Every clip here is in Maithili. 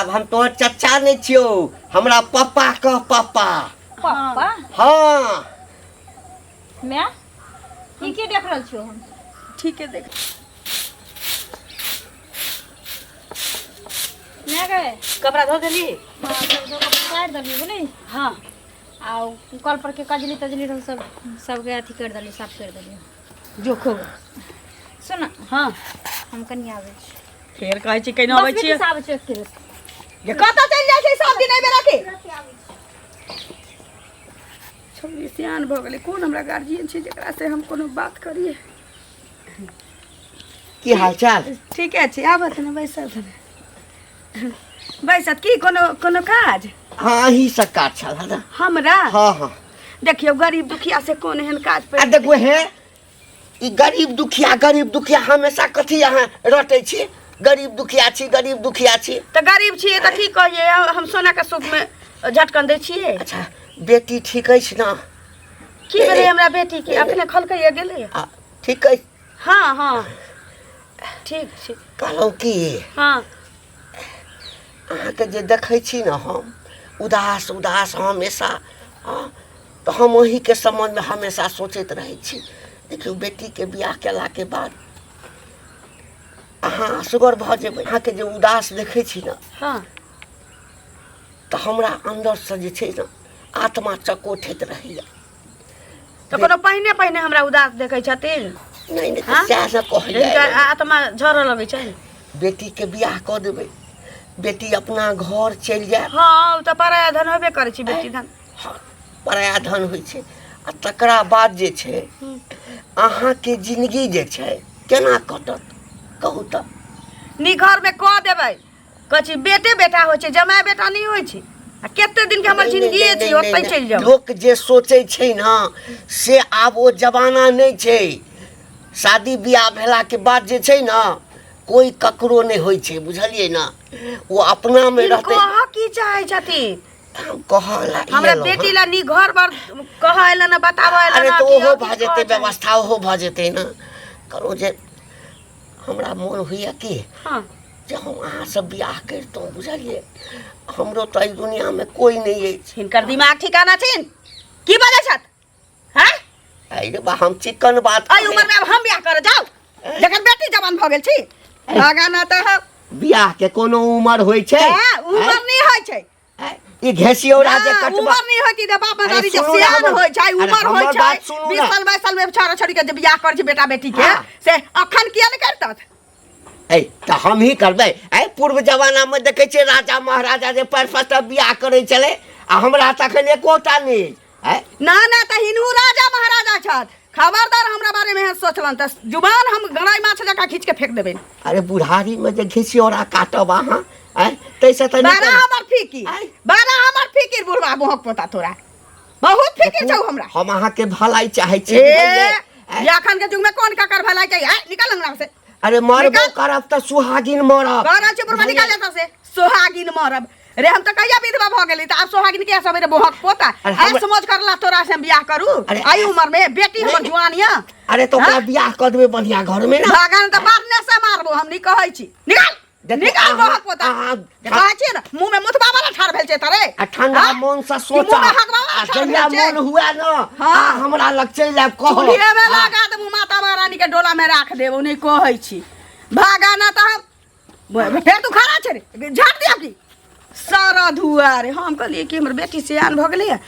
आब हम तोहर चचा नहि छियौ, हमरा पप्पा कह, पप्पा। पप्पा? हाँ। मैं ई की देख रहल छियौ हम? ठीके देख। मैं गए कपड़ा धो देली? हाँ, सब धो के पसारि देली बुझली। हाँ। आ उ कल पर के कजली तजली रहल सब सबके अथी कर देली, साफ कर देली। जो खूब। सुन। हाँ। हम कनी आबै छी। फेर कहै छी केना अबै बस छियै? बेटी से आबै छी एक किलो। जे कतऽ चलि जाइ छै सब दिन एहि बेरा के? छौड़ी सियान भऽ गेलै, कोन हमरा गार्जियन छै जकरा से हम कोनो बात करियै? की हाल चाल? ठीके छै, आबत ने, बैसत ने, बैसत। की कोनो कोनो काज? हाँ, अही से काज छल है ना। हमरा? हाँ हाँ। देखियौ, गरीब दुखिया से कोन एहन काज आ पड़ि? देखो हे, ई गरीब दुखिया गरीब दुखिया हमेशा कथी अहाँ रटै छी? गरीब दुखिया छी, गरीब दुखिया छी। तऽ गरीब छियै तऽ की कहियै, हम सोना के सूप में झटकन दै छियै। अच्छा, बेटी ठीक अछि ने? की भेलै हमरा बेटी के? अखने खलकैया गेलै। आ, ठीक अछि? हाँ हाँ, ठीक छै। कहलहुँ की, हाँ। अहाँके जे देखै छी ने हम उदास उदास हमेशा, हँ, तऽ हम ओहीके सम्बन्धमे हमेशा सोचैत रहै छी। देखियौ, बेटीके बियाह केलाके बाद अहाँ असगर भऽ जेबै। अहाँके जे उदास देखै छी ने, हाँ, तऽ हमरा अन्दरसँ जे छै ने आत्मा चकोठैत रहैया। तऽ कोनो पहिने पहिने हमरा उदास देखै छथिन? नहि नहि, हाँ? तऽ सएह ने कहलियै। हिनकर आत्मा झरऽ लगै छनि। बेटीके बियाह कऽ देबै, बेटी अपना घर चलि जायत। हाँ, ओ तऽ पराया धन होबे करै छै बेटी धन। हाँ, पराया धन होइ छै आ तकरा बाद जे छै अहाँके जिंदगी जे छै केना कटत, कहू तऽ? नी घर में कऽ देबै। कहै छी बेटे बेटा होइ छै, जमाय बेटा नहि होइ छै। आ कते दिन के हमर नहि, नहि, जिंदगी नहि, छै, नहि, ओतहि नहि, चलि जाउ। लोक जे सोचै छै ने से आब ओ जमाना नहि छै। शादी बियाह भेलाके बाद जे छै ने कोइ ककरो नहि होइ छै, बुझलियै ने? ओ अपनामे रहतै। कहऽ की चाहै छथिन? हम कहऽ ला ई हमरा एलहुँ बेटी हँ। ला नी घर बर कहऽ एला ना, बताबऽ एला अरे ना तऽ कि ओहो और भऽ किछु जेतै, कहऽ चाहै? व्यवस्था ओहो भऽ जेतै ने। कहलहुँ जे हमरा मोन होइए कि हाँ। जे हम अहाँसँ बियाह करितहुँ, बुझलियै? हमरो तऽ एहि दुनिआँमे कोइ नहि अछि। हिनकर दिमाग ठिकाना छनि? की बजै छथि हैं? अरे बा, हम चिकन बात एहि उम्र में अब हम बियाह करऽ जाउ जखन बेटी जवान भऽ गेल छी? लगाना तऽ हम बियाह के कोनो उमर होइ छै? हैं, उमर नहि होइ छै। ई घेसियौरा जे ना, कटबा उमर नहीं होती तऽ बाप अरे दादी जे सुनू ना सियान हमर- होइ छै, अरे उमर होइ हमर छै। बात सुनू 20 ना। साल 22 साल में छोरा छोरी के जे बियाह करै छै बेटा बेटी के, हाँ। से अखन किया नहि करतत? ऐ तऽ हम ही करबै? ऐ पूर्व जमाना में देखै छियै राजा महाराजा जे पाँच पाँच टा बियाह करै छलै, आ हमरा तखन एकोटा नहि अछि। ऐ ना ना, तऽ हिनहु राजा महाराजा छथि। खबरदार हमरा बारे में एहन सोचलन तऽ जुबान हम गड़ाई माछ जकाँ खींच के फेंक देबै। अरे बुढ़ारी में जे घिसियोरा काटब अहाँ, ऐ ताहिसँ तऽ नीक बारह हमर फिकिर, आँय? 12 हमर फिकिर। बुढ़वा मुहक पोता, तोरा बहुत फिकिर छौ हमरा। हम अहाँके भलाई चाहै छी, ए बुझलियै? ऐ, अखन के युग में कोन ककर भलाई चाहिए? आय, निकल अंगना से। अरे मरबो निकल। करब तऽ सुहागिन मरब। कह रहल छी बुढ़वा, निकल एतऽ से। सोहागिन मरब रे? हम तऽ कहिया विधवा भऽ गेली, तऽ आब सोहागिन के सब रे बोहक पोता? अरे ऐ समझ करला तोरा से हम बियाह करू? अरे आई उम्र में बेटी हमर नहीं। जुआन या। अरे तो ओकरा हाँ? बियाह कऽ देबै बढ़िया घर में ना। भगवान तऽ बारने से मारबो, हम नहीं कहै छी। निकल। देखू, निकल बोहक पोता। अहाँ कहै छी ने, मुंह में मुतबा वाला ठाढ़ भेल छै तरे। आ ठंडा हाँ? मन से कि सोचा मुंह में हगवा वाला आ ठाढ़ जहिया भेल छै? मन हुए ना, हाँ। आ हमरा लग चलि आयब, कहब। चूल्हिए में हाँ। लगा देबू, माता महारानी के डोला में राख देबू। नहीं कहै छी, भागा ना तऽ हम फेर तू खड़ा छै रे, झाड़ दिया की सारा धुआ रे। हम कहलियै कि हमर बेटी सियान भऽ गेलैए,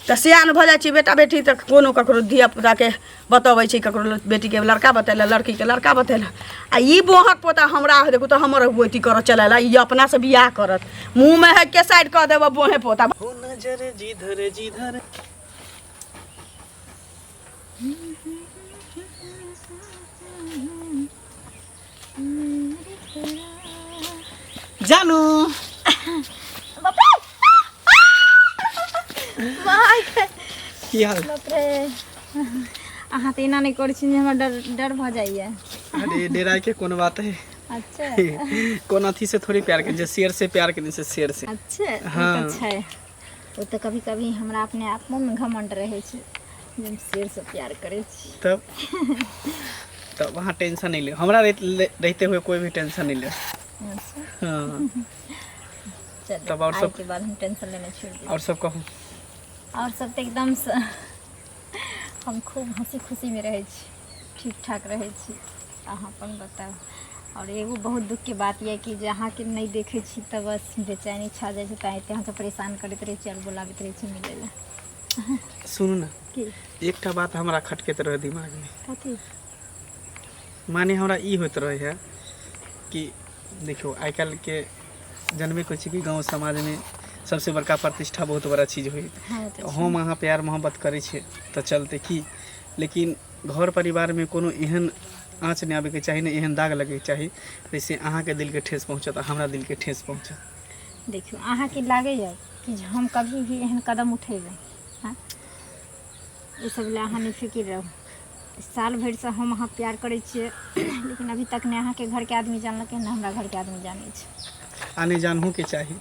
तऽ सियान भऽ जाइ छै बेटा बेटी तऽ कोनो ककरो धियापुताके बतबै छै, ककरो बेटीके लड़का बतेलक, लड़कीके लड़का बतेलक, आ ई बोहक पोता हमरा देखू तऽ हमर अथी करऽ चलल, ई अपनासँ बियाह करत। मुँहमे है के साइड कऽ देबऽ बोहे पोता। हो नजर जिधर जिधर। जानू। की हाल? बाप रे, अहाँ तऽ एना नहि करै छी जे हमरा डर डर भऽ जाइए। अरे डेराय के कोन बात है? अच्छा। कोन अथी से थोड़ी प्यार केने छै, शेर से प्यार केने छै, शेर से। अच्छा, ओ हाँ। तऽ छै, ओ तऽ कभी कभी हमरा अपने आपोमे घमंड रहै छै जे हम शेरसँ प्यार करै छी। तब तब वहाँ टेंशन नहीं ले, हमरा रहते हुए कोई भी टेंशन नहीं ले। अच्छा। हाँ। चलू तब आओर सब आइके बाद हम टेंशन लेने छोड़ि देबै। आओर सब कहू। आओर सब तऽ एकदमसँ हम खूब हँसी खुशीमे रहै छी, ठीक ठाक रहै छी। अहाँ अपन बताउ। आओर एगो बहुत दुखके बात यऽ कि जे अहाँके नहि देखै छी तऽ बस बेचैनी छा जाइ छै, तैँ एते अहाँके परेशान करैत रहै छी आओर बोलाबैत रहै छी मिलै लए। सुनू ने, की? एकटा बात हमरा खटकैत रहै दिमागमे। कथी? माने हमरा ई होइत रहै है कि देखियौ आइ काल्हिके जनबे करै छी कि गाँव समाजमे सबसे बड़का प्रतिष्ठा बहुत बड़ा चीज होइ। हँ, तऽ हम अहाँ प्यार मोहब्बत करै छियै तऽ चलतै की, लेकिन घर परिवारमे कोनो एहन आँच नहि आबैके चाही, नहि एहन दाग लगैके चाही जैसे अहाँके दिलके ठेस पहुँचत आ हमरा दिलके ठेस पहुँचत। देखियौ, अहाँके लागैए कि जे हम कभी भी एहन कदम उठेबै? हँ, ई सब लए अहाँ नहि फिकिर रहू। साल भरिसँ हम अहाँ प्यार करै छियै, लेकिन अभी तक नहि अहाँके घरके आदमी जानलकै, नहि हमरा घरके आदमी जानै छै। आ नहि जानहूँके चाही,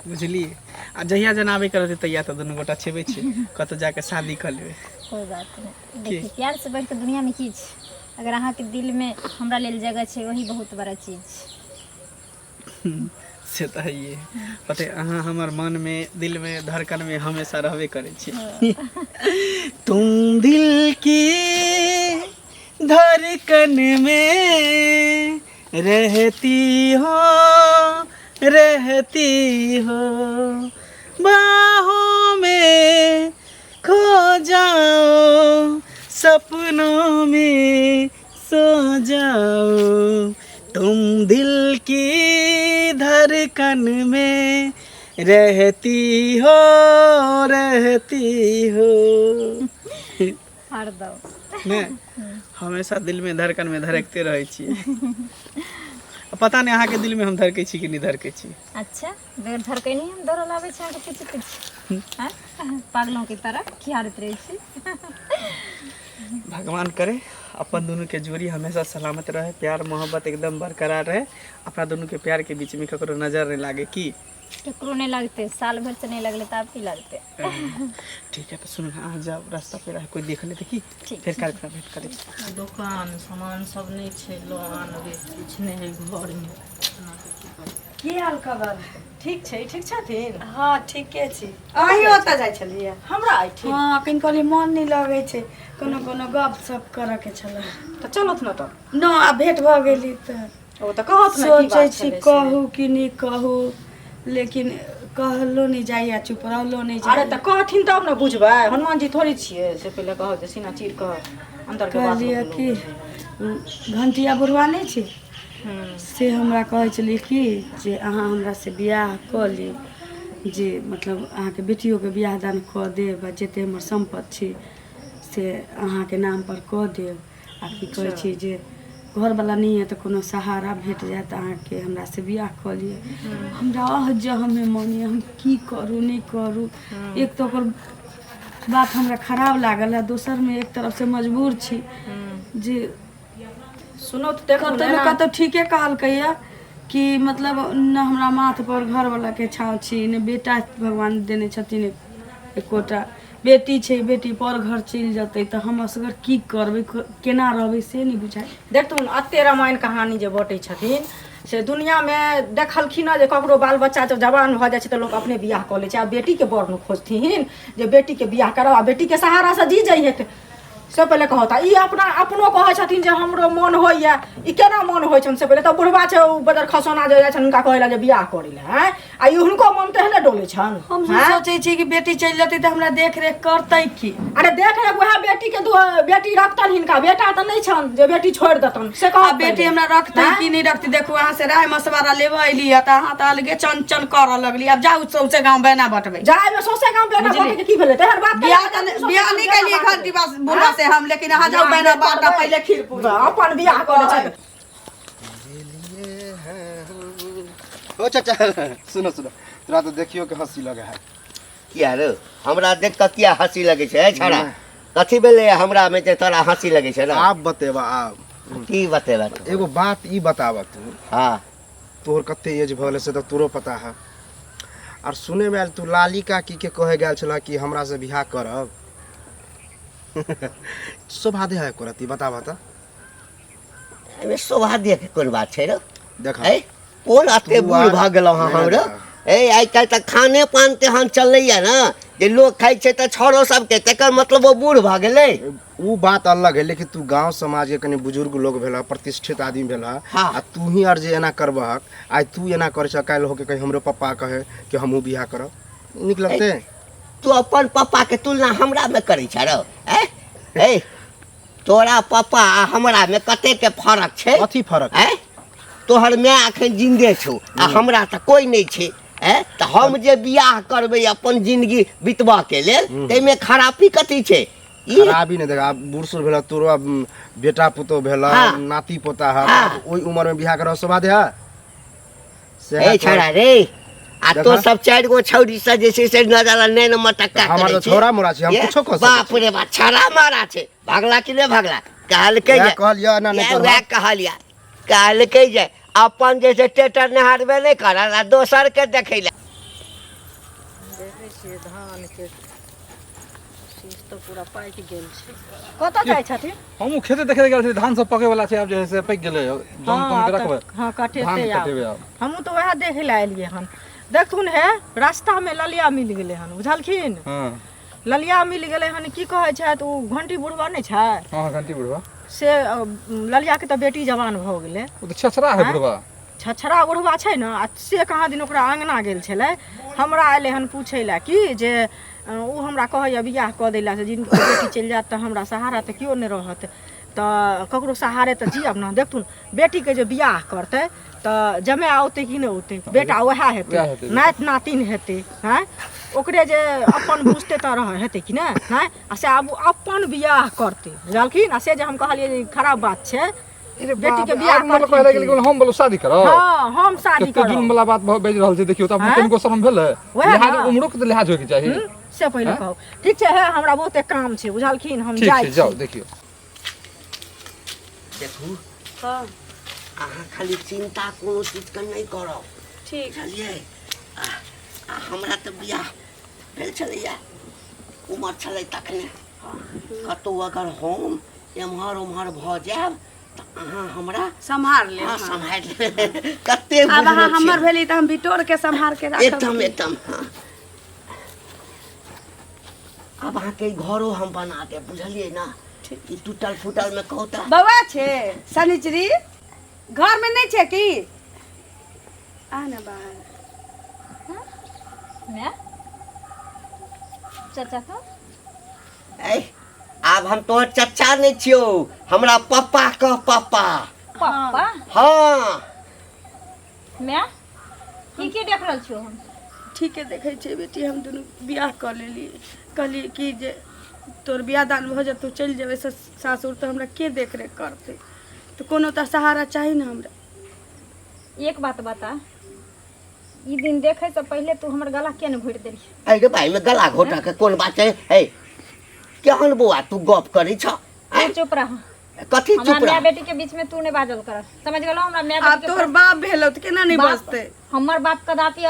बुझलियै? आ जहिया जनाबैके रहतै तहिया तऽ दुनू गोटा छेबे छियै, कतहु जाके शादी कऽ लेबै। कोइ बात नहि। देखियौ, प्यारसँ बढ़िकऽ दुनिआँमे की छै? अगर अहाँके दिलमे हमरा लेल जगह छै, वही बहुत बड़ा चीज छै। से तऽ हइए पते, अहाँ हमर मनमे, दिलमे, धड़कनमे हमेशा रहबे करै छी। तुम दिल की धड़कन में रहती हो, रहती हो, बाहों में खो जाओ, सपनों में सो जाओ, तुम दिल की धड़कन में रहती हो, रहती हो। हरदम। नहि, हमेशा दिलमे धड़कनमे धड़कते रहै छियै। पता नहि अहाँके दिलमे हम धड़कै छी कि नहि धड़कै छी। अच्छा, बगैर धड़कै नहीं हम दौड़ल आबै छी अहाँके पीछे पीछे, आँय? पागलों की तरह खिहारैत रहै छी। भगवान करे अपन दुनू के जोड़ी हमेशा सलामत रहे, प्यार मोहब्बत एकदम बरकरार रहे, अपना दुनू के प्यार के बीच में ककरो नजर नहीं लागे। की केकरो नहि लगतै? साल भरि से नहि लगलै तऽ आब की लगतै? ठीक है, तो सुन, अहाँ जाओ, रास्ता पे रहे कोई देख लेते की। ठीक। फिर काल्हि खुना भेंट करै। दोकान सामान सब नहि छै, लऽ आनबै, किछु नहि है घरमे, एना कऽ की करबै? की हाल खबर? ठीक छै। ठीक छथिन? हँ, ठीके छी। अहीं ओतऽ जाइ छलियै? हमरा एहिठाम? हँ, कनि कहलियै मन नहि लगै छै, कोनो कोनो गप सप करऽ के छलै। तऽ चलत ने तऽ। न, आब भेंट भऽ गेली तऽ। ओ तऽ कहत ने की सोचै बात छी छलै से। कहू कि नहि कहू, लेकिन कहलो नहि जाइए, चुप रहलो नहि अरे जाइए। तऽ कहथिन तब ने बुझबै, हनुमान जी थोड़ी छियै से। पहिले कहत जे सीना चीर कऽ अन्दरके बात कहलियै लोक कि बुझै। घंटिया बुढ़वा नहि छै, हूँ। से हमरा कहै छलै कि जे अहाँ हमरासँ बियाह कऽ लेब, जे मतलब अहाँके बेटियोके बियाह दान कऽ देब आ जतेक हमर सम्पत्ति छै से अहाँके नामपर कऽ देब। आ की कहै छै जे घरवला नहि यऽ तऽ कोनो सहारा भेट जायत अहाँके, हमरासँ बियाह कऽ लिअ। हमरा अह जहमे मन यऽ, हम की करू नहि करू। एक तऽ ओकर बात हमरा खराब लागल है, दोसरमे एक तरफसँ मजबूर छी जे सुनू तऽ, देखू कतहु ने ने कतहु ठीके कहलकैए कि मतलब ने हमरा माथपर घरवलाके छाँव छी, ने बेटा भगवान देने छथिन, एकोटा बेटी छै। बेटी पर घर चलि जेतै तऽ हम असगर की करबै, केना रहबै, से नहि बुझाइ। देखथुन, एते रामायण कहानी जे बटै छथिन से दुनियामे देखलखिन हँ जे ककरो बाल बच्चा जब जवान भऽ जाइ छै तऽ लोक अपने बियाह कऽ लै छै, आ बेटीके बड़ खोजथिन जे बेटीके बियाह करब आ बेटीके सहारासँ जी जइहेत। से पहिले कहत। आ ई अपना अपनो कहै छथिन जे हमरो मोन होइए। ई केना मोन होइ छनि से पहिले तऽ बुढ़बा छै, ओ बदर खसौना जे जाइ छनि हुनका कहै लए जे बियाह करै लए। आँय, आ ई हुनको मन तेहने डोलै छनि। हम सोचै छी कि बेटी चलि जेतै तऽ हमरा देख रेख करतै की? अरे देख रेख उएह बेटी के दू बेटी रखतनि हिनका, बेटा तऽ नहि छनि जे बेटी छोड़ि देतनि से कह। आ बेटी हमरा रखतै कि नहि रखतै? देखू, अहाँ से राय मशवरा लेबऽ अयली हँ तऽ अहाँ तऽ अलगे चन चन करऽ लगली। आब जाउ, सौंसे गाँव बेना बटबै। जाय सौंसे गाँव बेना बुझली? बटै के की भेलै? तेहन बात बियाह तऽ बियाह नहि केलियै घंटी बस बुढ़वा से हम, लेकिन अहाँ जाउ बेना बाँटऽ पहिले खीर पूरी। अपन बियाह करै छथि। ओ चाचा, सुनो सुनो, तोरा तो देखियो के हंसी लगे है। किया रे, हमरा देख कऽ किया हँसी लगै छै? ए छौड़ा, कथी भेलै हमरा मे जे तोरा हँसी लगै छै? आब बतेबा आब। की बतेबा तू? एगो बात ई बताबा तू। हाँ। तोहर कते एज भऽ गेलै से तऽ तोरो पता है, आर सुने में आयल तू लाली काकी के कहे गेल छला कि हमरा से बियाह करब। शोभा दे है करती? बताबा तऽ। एहिमे शोभा दिअ के कोन बात छै रे? देख है कोन एते तू बूढ़ भऽ गेलहुँ हँ नहि, हम रे? नहि, ए आइ काल्हि तऽ खाने पान तेहन चलैया ने जे लोक खाइ छै तऽ छौड़ो सबके, तकर मतलब ओ बूढ़ भऽ गेलै। उ बात अलग है, लेकिन तू गांव समाज के कनि बुजुर्ग लोग भेला, प्रतिष्ठित आदमी भेला। हाँ। आ तू ही आर जे एना करबहक, आइ तू एना करै छह, काल्हि होके कहीं हमरो पप्पा कहे कि हमहूँ बियाह करब, नीक लगतै? तू अपन पप्पा के तुलना हमरा में करै छ रौ? ए ए तोरा पप्पा आ हमरा में कते के फर्क छै? कथी फर्क? ए तोहर माय अखन जिंदे छौ आ हमरा तऽ कोई नहि छै। ए तऽ हम जे बियाह करबै अपन जिंदगी बितबऽ के लेल, ताहिमे खराबी कथी छै? ई खराबी नहीं देखा, आब बूढ़ सूढ़ भेला तोरो, आब बेटा पुतोह भेला। हाँ। नाती पोता है। हाँ। ओहि उम्र में बियाह करब शोभा दे है? ए छड़ा रे, आ तो देखा। सब चारि गो छौड़ी से जे छै से नजर नैन मटक्का हमर करै तऽ छै। छौड़ा मोरा छै, हम ये, कुछो कऽ सकै बाप रे बाप, छड़ा मारा छै। भागला कि नहि भागला? कहलकै वएह जे कहलियै, एना नहि वएह करबह। वएह कहलियै, कहलकै जे अपन जे छै टेटर नहारबे नहि करल आ दोसर के देखै लए। देखै छियै धानके शीश तऽ पूरा पाकि गेल छै। कतऽ जाइ छथिन? हमहूँ खेते देखे गेल छलियै, धान सब पकै वाला छै, आब जे है से पाकि गेलै, जन तन के आब रखबै। तऽ हँ धान कटेतै आब। कटेबै आब। हमहूँ तऽ उएह देखै लए एलियै हन। देखथुन हे, रास्तामे ललिया मिल गेलै हन, बुझलखिन? हँ। ललिया मिल गेलै हन। की कहै छथि, ओ घंटी बुढ़वा नहि छै? हँ, घंटी बुढ़वा। से ललियाके तऽ बेटी जवान भऽ गेलै। ओ तऽ छछरा है बुढ़वा। छछरा बुढ़वा छै ने, आ से कहाँ दिन ओकरा अङ्गना गेल छलै। हमरा एलै हन पूछै लए कि जे ओ हमरा कहैए बियाह कऽ दै लए, से जिनकर बेटी चलि जायत तऽ हमरा सहारा तऽ केओ नहि रहत, तऽ ककरो सहारे तऽ जियब ने। देखथुन, बेटीके जे बियाह करतै तऽ जमाए औतै कि नहि औतै? बेटा उएह हेतै, वएह हेतै। नाति नातिन हेतै। आँय, ओकरे जे अपन बुझतै तऽ रह हेतै कि नहि? आँय, आ से आब ओ अपन बियाह करतै, बुझलखिन? आ से जे हम कहलियै जे ई खराब बात छै, बेटी के बियाह आब मतलब कहले करथिन। गेल हम बोलो शादी करब। हँ, हम शादी कते जुर्म करब। वाला बात बाजि रहल छै, देखियौ तऽ आँय? कनिको शरम भेलै? वएह लिहाज ने। उम्रो के तऽ लिहाज होइके चाही। से पहिले आँय? कहू। ठीक छै हे, हमरा बहुते काम छै, बुझलखिन? हम ठीक जाइ छै, छी। जाउ देखियौ। देखू। हँ। अहाँ खाली चिंता कोनो चीजके नहि करब। ठीक। बुझलियै? आ आ हमरा तऽ बियाह भेल छलैया, उमर छलै तखने। कतहु अगर हम एम्हर ओम्हर भऽ जायब तऽ अहाँ हमरा सम्हार लेब। हँ। हँ। सम्हारि लेब। कते आब अहाँ बुझलो हमर छियै। भेली तऽ हम बिटोर के सम्हार के राखब। एकदम एकदम, हँ। आब अहाँके ई घरो हम बना देब, बुझलियै ने? ई टूटल फूटल मे कहू तऽ। बौआ छै शनिचरी घर में नहीं छै की? आ ना बाहर। माय, चाचा तो ऐ आब हम तोहर चचा नहि छियौ, हमरा पप्पा कह, पप्पा। पप्पा? हँ। माय, ई की देख रहल छियौ हम? ठीके देखै छियै बेटी। हम दुनू बियाह कऽ लेलियै, कहलियै कि जे तोर बियाह दान भऽ जेतौ, चलि जेबै सासुर, तऽ हमरा के देख रेख करतै? तऽ कोनो तऽ सहारा चाही ने हमरा। एक बात बता, ई दिन देखै से पहिले तू हमर गला किया ने घोटि देली? अरे भाई, में गला घोटा के कोन बात छै? हे केहन बौआ तू गप करै छ? तू चुप रह। कथी हमरा चुप माय रह? बेटी के बीच में तू नहीं बाजल कर, समझ गेलो? हमरा माय आब बेटी के तोहर बाप भेलौ तऽ केना नहि बाप- बजतै? हमर बाप कदापि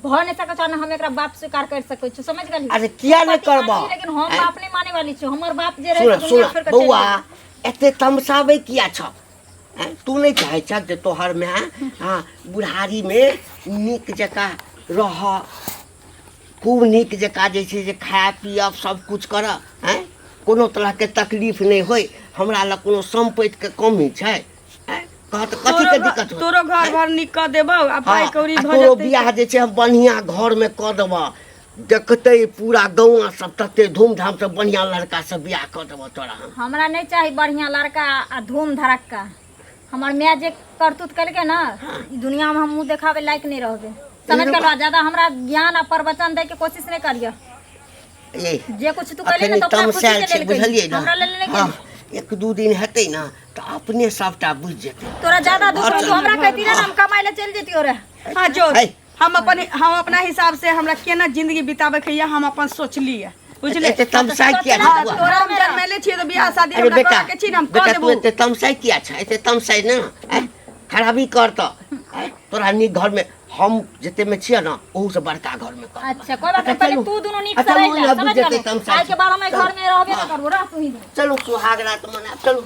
भऽ नहीं सकै छौ, ने हम एकरा बाप स्वीकार कर सकै छी, समझ गेली? अरे किया नहि पति मानै करबह? छी, लेकिन हम आँय? बाप नहीं माने वाली छी। हमर बाप जे रहे सुन से दुनिया सुन छोड़ के चलि बौआ, गेलै। एते तमसाबै किया छ? आँय, तू नहि चाहै छह जे तोहर माय हँ बुढ़ारीमे नीक जकाँ रह, खूब नीक जकाँ जे छै जे खाय पियब सब कुछ करऽ, आँय, कोनो तरहके तकलीफ नहि होइ? हमरा लग कोनो सम्पत्तिके कमी छै? आँय, कह तऽ कथीके दिक्कत होइ? तोरो घर भर नीक कऽ देबौ आ पाइ हँ, कौड़ी आ भऽ तोरो जेतै। बियाह जे छै हम बढ़िआँ घरमे कऽ देबऽ, देखतै पूरा गौआँ सब, तते धूमधामसँ बढ़िआँ लड़कासँ बियाह कऽ देबऽ तोरा हम। हमरा नहीं चाही बढ़िया लड़का आ धूम धड़क्का। हमर माय जे करतूत केलकै ने, ई दुनिया में हम मुंह देखावे लायक नहीं रहबे, समझ गेलो? ज्यादा हमरा ज्ञान आ प्रवचन दै के कोशिश नहीं करियो। ए जे कुछ तू कहली अखन ने, तो अपना खुशी तमसायल के छै लेल कही, बुझलियै ने? हमरा लेल नहीं हँ कही। एक दू दिन हेतै ने तऽ अपने सबटा बुझि जेतै। तोरा ज्यादा दुख अच्छा। तू हमरा कहती रहे ने, हम कमाई ले चलि जैतियो रे। हाँ जो है। हम अपना हिसाब से हमरा केना जिंदगी बितावे के या हम अपन सोचलिए, बुझले? एते तमसाइ किया छै हाँ, बौआ? तोरा हम जन्मैले छियै तऽ बियाह शादी अरे हमरा बेटा करऽ के छी ने, हम कऽ बेटा, तू देबौ। एते तमसाइ किया छै? एते तमसाइ ने आँय, खराबी कर तऽ आँय, तोरा नीक घरमे हम जते में छियै ने, ओहू से बड़का घर में कर। अच्छा, कोई बात नहीं, पहले तू दुनू नीक से अच्छा, रह चलू, जा, आबि समझ जेतै गेलो? तमसाइ आइ के बाद हम एहि चलू। घर में रहबे हाँ। न करबो, रह तू ही। चलू, सुहाग रात मनायब, चलू।